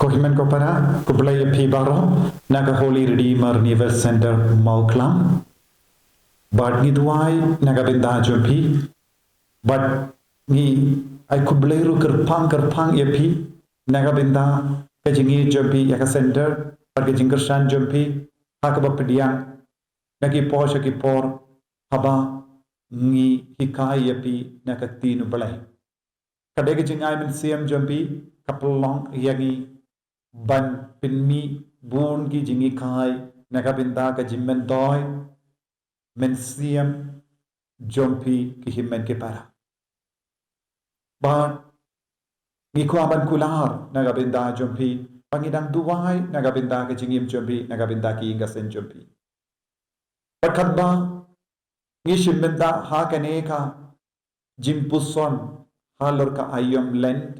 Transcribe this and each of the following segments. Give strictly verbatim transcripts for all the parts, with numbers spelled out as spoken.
Ko hynmen ko para, khublei ïa phi baroh na ka Holy Redeemer Revival Center Mawklam. Bad ngi duwai na ka bynta jong phi. Bad ngi ai khublei ruh kyrpang kyrpang ïa phi na ka bynta ka jingïeit jong phi ïa ka center bad ka jingkyrshan jong phi ha kaba pdiang na ki por sha ki por haba ngi hikai ïa phi na ka ktien U Blei. Ka dei ka jingai mynsiem jong phi ka pynlong ïa ngi ban pynmih bun ki jinghikai na ka bynta ka jingmyntoi mynsiem jong phi, ko hynmen ko para. Bad ngi kwah ban kular na ka bynta jong phi, bad ngi dang duwai na ka bynta ka jingim jong phi, na ka bynta ki ïing ki sem jong phi. Bad katba ngi shim bynta ha kane ka jingpuson halor ka aïom Lent,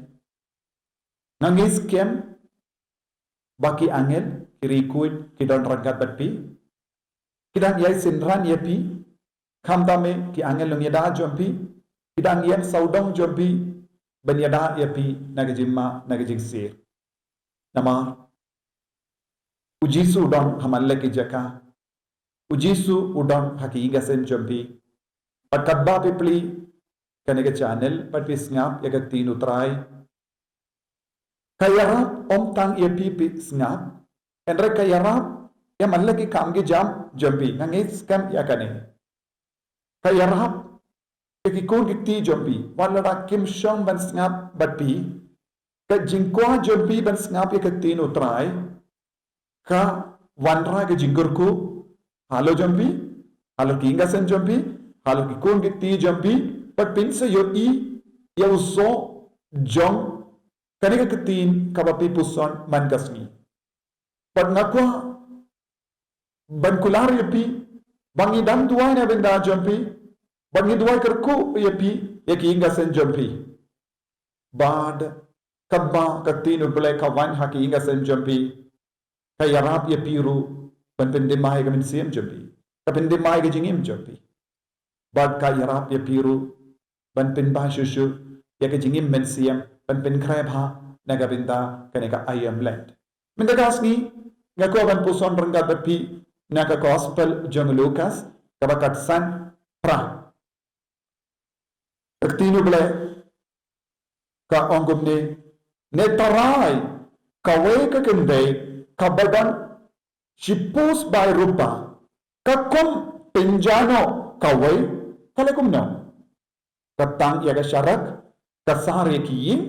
nga ngeit skhem ba ki angel, ki riewkhuid, ki don ryngkat bad phi. Ki dang ïai synran ïa phi, khamtam eh ki angel nongïada jong phi, ki dang ïeng sawdong jong phi ban ïada ïa phi na ka jingma, na ka jingsir. Namar U Jisu u don ha man la ki jaka. U Jisu u don ha ki ïing ki sem jong phi. Bad katba phi plie kane ka channel bad phi sngap ïa ka ktien U Trai, ka ïarap ym tang ïa phi phi sngap, hynrei ka ïarap ïa man la ki kam ki jam jong phi, nga ngeit skhem ïa kane. Ka ïarap ïa ki khun ki kti jong phi, wat lada kim shong ban sngap bad phi, ka jingkwah jong phi ban sngap ïa ka ktien U Trai ka wanrah ka jingkyrkhu halor jong phi, halor ki ïing ki sem jong phi, halor ki khun ki kti jong phi, bad phin sa ïohi ïa u soh jong kane ka ktien kaba phi puson man ka sngi. Bad nga kwah ban kular ïa phi ba ngi dang duwai na bynta jong phi, bad ngi duwai kyrkhu ïa phi, ïa ki ïing ki sem jong phi. Bad katba ka ktien U Blei ka wan ha ki ïing ki sem jong phi, ka ïarap ïa phi ruh ban pyndem ïa ka mynsiem jong phi, ka pyndem ïa ka jingim jong phi. Bad ka ïarap ïa phi ruh ban pynbha shuh shuh ïa ka jingim mynsiem, ban pynkhreh bha na ka bynta kane ka aïom Lent. Mynta ka sngi nga kwah ban puson ryngkat bad phi na ka Gospel jong u Lukas, kaba khatsan phra. Ka ktien U Blei ka ong kumne: Nangta kawei ka kynthei kaba don shiphew spah rupa ka kum pynjah noh kawei, ka leh kumno? Ka tang ïa ka sharak, ka sar ïa ki ïing,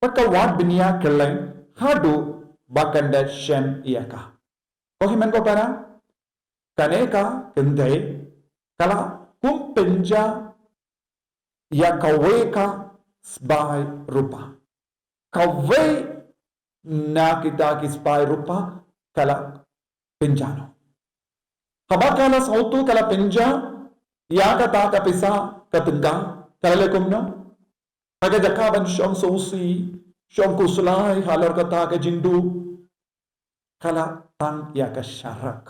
bad ka wad bniah kylleng haduh ba kan da shem ïa ka. Ko hynmen ko para, kane ka kynthei ka la kum pynjah ïa kawei ka spah rupa. Kawei na kita ki spah rupa ka la pynjah noh. Haba ka la sngewthuh ka la pynjah ïa kata ka pisa, ka tyngka, ka la leh kumno? Ha ka jaka ban shong sngewsih, shong khuslai halor kata ka jingduh, ka la tang ïa ka sharak.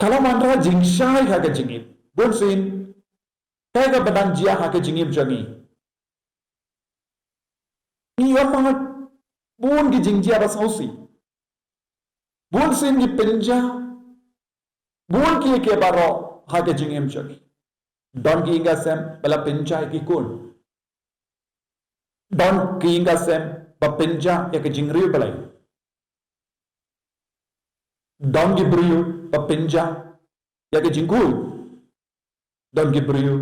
Ka la wanrah jingshai ha ka jingim. Bunsien kaei kaba dang jia ha ka jingim jong ngi? Ngi ïohmad bun ki jingjia ba sngewsih. Bunsien ngi pynjah bun kiei kiei baroh ha ka jingim jong ngi. Don ki ïing ki sem ba la pynjah ïa ki khun. Don ki ïing ki sem ba pynjah ïa ka jingriewblei. Don ki briew ba pynjah ïa ka jingkhuid. Don ki briew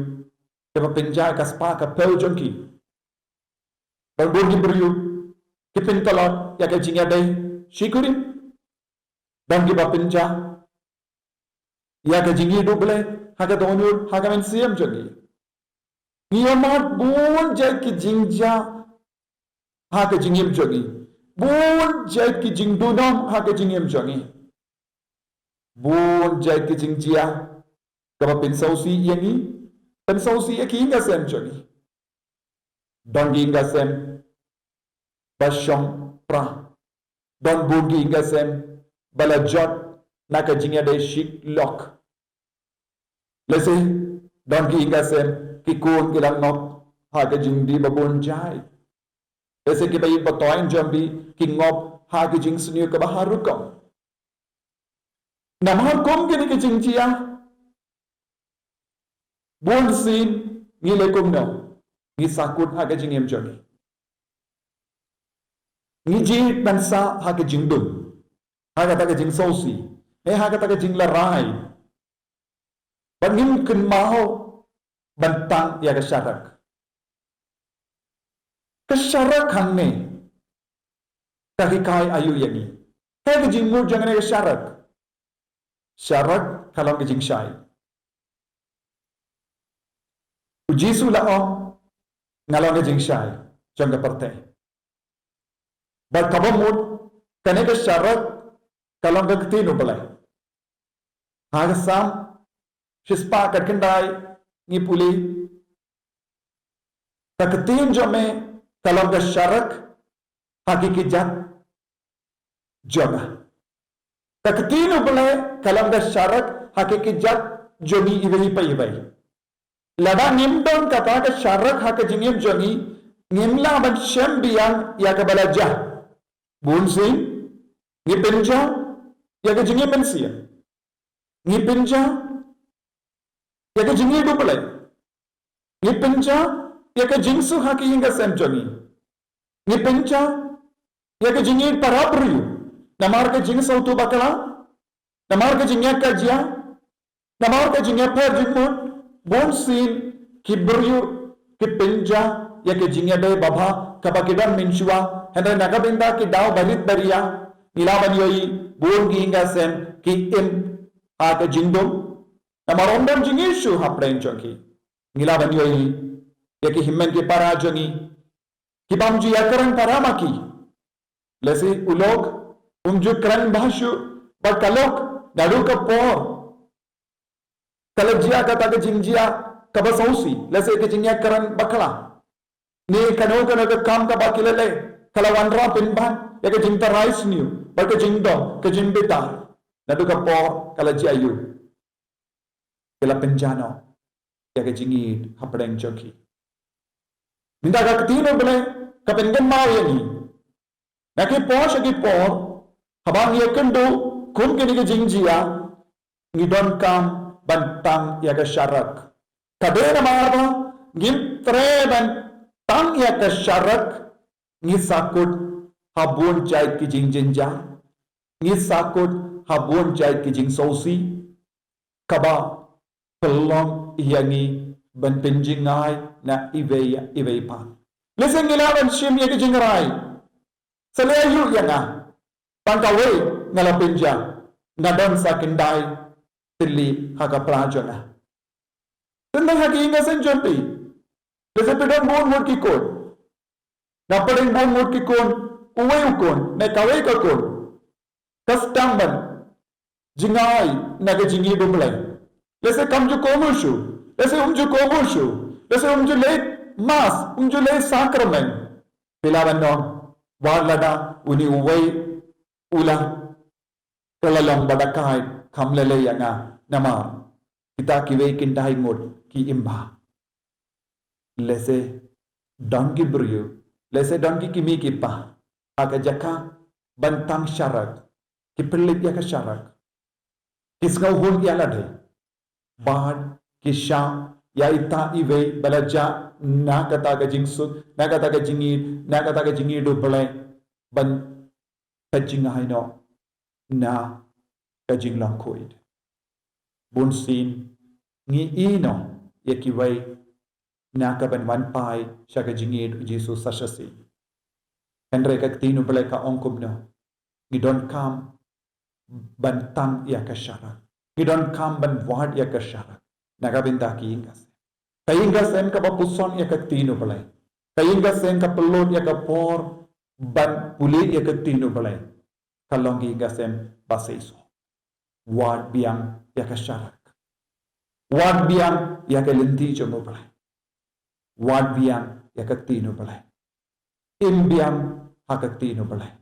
kiba pynjah ïa ka spah ka phew jong ki. Don bun ki briew ki pyntlot ïa ka jingïadei shi kurim. Don kiba pynjah ïa ka jingïeit U Blei ha ka dohnud, ha ka mynsiem jong ki. Ngi ïohmad bun jait ki jingjia ha ka jingim jong ngi. Bun jait ki jingdunom ha ka jingim jong ngi. Bun jait ki jingjia kaba pynsngewsih ïa ngi, pynsngewsih ïa ki ïing ki sem jong ngi. Don ki ïing ki sem ba shong pra. Don bun ki ïing ki sem ba la jot na ka jingïadei shi lok. Lehse don ki ïing ki sem ki khun ki la ngop ha ka jingdih ba bun jait. Lehse kiba ïeit ba toiñ jong phi ki ngop ha ki jingsniew kaba ha rukom. Namar kum kine ki jingjia, bun sien ngi leh kumno? Ngi sahkut ha ka jingim jong ngi. Ngi jied ban sah ha ka jingdum, ha kata ka jingsngewsih, ne ha kata ka jinglehraiñ. Bad ngim kynmaw ban tang ïa ka sharak. Ka sharak hangne ka hikai aïu ïa ngi? Kaei ka jingmut jong kane ka sharak? Sharak ka long ka jingshai. U Jisu u la ong, nga long ka jingshai jong ka pyrthei. Bad kaba mut, kane ka sharak ka long ka ktien U Blei. Ha ka Salm shispah khatkhyndai ngi pule, ka ktien jong me ka long ka sharak ha ki kjat jong nga. Ka ktien U Blei ka long ka sharak ha ki kjat jong ngi iwei pa iwei. Lada ngim don kata ka sharak ha ka jingim jong ngi, ngim lah ban shem biang ïa kaba la jia. Bun sien ngi pynjah ïa ka jingim mynsiem. Ngi pynjah ïa ka jingïeit U Blei. Ngi pynjah ïa ka jingsuk ha ka ïing ka sem jong ngi. Ngi pynjah ïa ka jingïeit para briew. Namar ka jingsngewthuh bakla, namar ka jingïakajia, namar ka jingïapher jingmut, bun sien ki briew ki pynjah ïa ka jingïadei babha kaba ki don mynshuwa. Hynrei na ka bynta ki daw barit baria, ngi lah ban ïohi bun ki ïing ka sem ki im ha ka jingdum. Namar ym don jingïasyrdoh hapdeng jong ki. Ngi lah ban ïohi ïa ki hynmen ki para jong ngi ki bym ju ïakren para ma ki. Lehse u lok um ju kren bha shuh bad ka lok, naduh ka por ka la jia kata ka jingjia kaba sngewsih, lehse ka jingïakren bakla, ne kano kano ka kam kaba ki la leh, ka la wanrah pynban ïa ka jingtharai sniew bad ka jingdom, ka jingbitar. Naduh ka por ka la jia aïu? Ki la pynjah noh ïa ka jingïeit hapdeng jong ki. Mynta ka ktien U Blei ka pynkynmaw ïa ngi, na ki por sha ki por, haba ngi ïakynduh kum kine ki jingjia, ngi donkam ban tang ïa ka sharak. Ka dei namar ba ngim treh ban tang ïa ka sharak, ngi sahkut ha bun jait ki jingjynjar, ngi sahkut ha bun jait ki jingsngewsih, kaba pynlong ïa ngi ban pynjngai na iwei ïa iwei pat. Lehse ngi lah ban shim ïa ka jingrai, sa leh aïu ïa nga? Tang kawei nga la pynjah, nga don sa khyndai tylli ha ka pra jong nga. Tang ha ka ïing ka sem jong phi, lehse phi don bun ngut ki khun. Na pdeng bun ngut ki khun, uwei u khun ne kawei ka khun ka sdang ban jngai na ka jingïeit U Blei. Lehse kam ju kohnguh shuh, lehse um ju kohnguh shuh, lehse um ju leit mass, um ju leit sakramen. Phi lah ban ong, wat lada une uwei u la ka la long ba da kai, kam lei lei ïa nga, namar kita kiwei khyndai ngut ki im bha. Lehse don ki briew, lehse don ki kmie ki kpa, ha ka jaka ban tang sharak, ki pynlip ïa ka sharak, ki sngewhun ïa lade, bad ki shah ïa ita iwei ba la jah na kata ka jingsuk, na kata ka jingïeit, na kata ka jingïeit U Blei, ban pynjngai noh na ka jinglong khuid. Bun sien ngi ïeh noh ïa kiwei na ka ban wan phai sha ka jingïeit U Jisu sa shisien. Hynrei ka ktien U Blei ka ong kumno? Ngi donkam ban tang ïa ka sharak. Ngi donkam ban wad ïa ka sharak na ka bynta ka ïing ka sem. Ka ïing ka sem kaba puson ïa ka ktien U Blei, ka ïing ka sem ka pynlut ïa ka por ban pule ïa ka ktien U Blei, ka long ka ïing ka sem ba seisoh. Wad biang ïa ka sharak. Wad biang ïa ka lynti jong U Blei. Wad biang ïa ka ktien U Blei. Im biang ha ka ktien U Blei,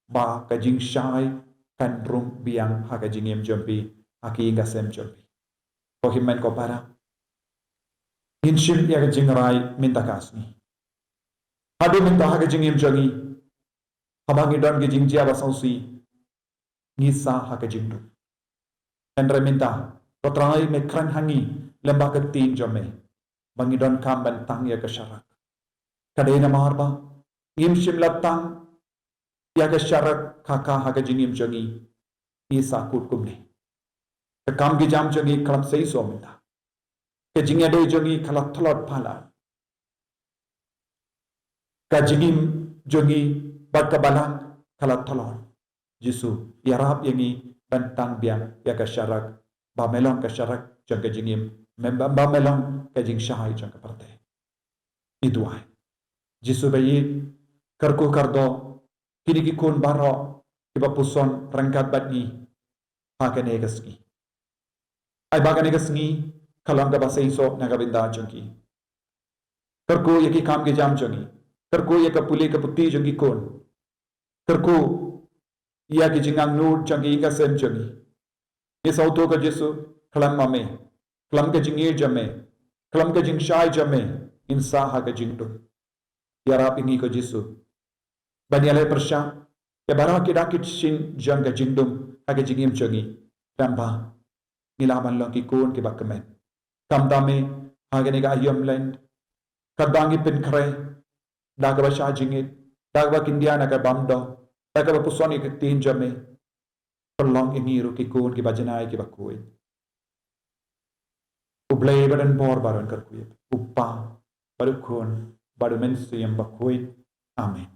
ba ka jingshai kan rung biang ha ka jingim jong phi, ha ka ïing ka sem jong phi. Ko hynmen ko para, ngin shim ïa ka jingrai mynta ka sngi. Haduh mynta ha ka jingim jong ngi, haba ngi don ki jingjia ba sngewsih, ngi sah ha ka jingdum. Hynrei mynta, ko Trai, me kren ha ngi lyngba ka ktien jong me, ba ngi donkam ban tang ïa ka sharak. Ka dei namar ba ngim shym la tang ïa ka sharak kaka ha ka jingim jong ngi, ngi sah kut kumne. Ka kam ka jam jong ngi ka la seisoh mynta. Ka jingïadei jong ngi ka la tlot palat. Ka jingim jong ngi bad ka balang ka la tlot. Jisu, ïarap ïa ngi ban tang biang ïa ka sharak, ba me long ka sharak jong ka jingim, me, ba, ba me long ka jingshai jong ka pyrthei. Ngi duwai. Jisu ba ïeit, kyrkhu kyrdoh, kine ki khun baroh kiba puson ryngkat bad ngi ha kane ka sngi. Ai ba kane ka sngi ka long kaba seisoh na ka bynta jong ki. Kyrkhu ïa ki kam ki jam jong ngi. Kyrkhu ïa ka pule ka puthi jong ki khun. Kyrkhu ïa ki jingangnud jong ki ïing ki sem jong ngi. Ngi sngewthuh ko Jisu, khlem ma me, khlem ka jingïeit jong me, khlem ka jingshai jong me, ngin sah ha ka jingdum. Ïarap ïa ngi ko Jisu ban ïaleh pyrshah ïa baroh ki dak ki shin jong ka jingdum ha ka jingim jong ngi. Khlem ba ngi lah ban long ki khun kiba kmen. Khamtam me, ha kane ka aïom lent, katba ngi pynkhreh da kaba shah jingit, da kaba kyndiah na ka bymdon, da kaba puson ïa ka ktien jong me, pynlong ïa ngi ruh ki khun kiba janai kiba khuid. U Blei ba don bor ba don kyrkhu, u Kpa bad u Khun bad u Mynsiem Bakhuid. Amen.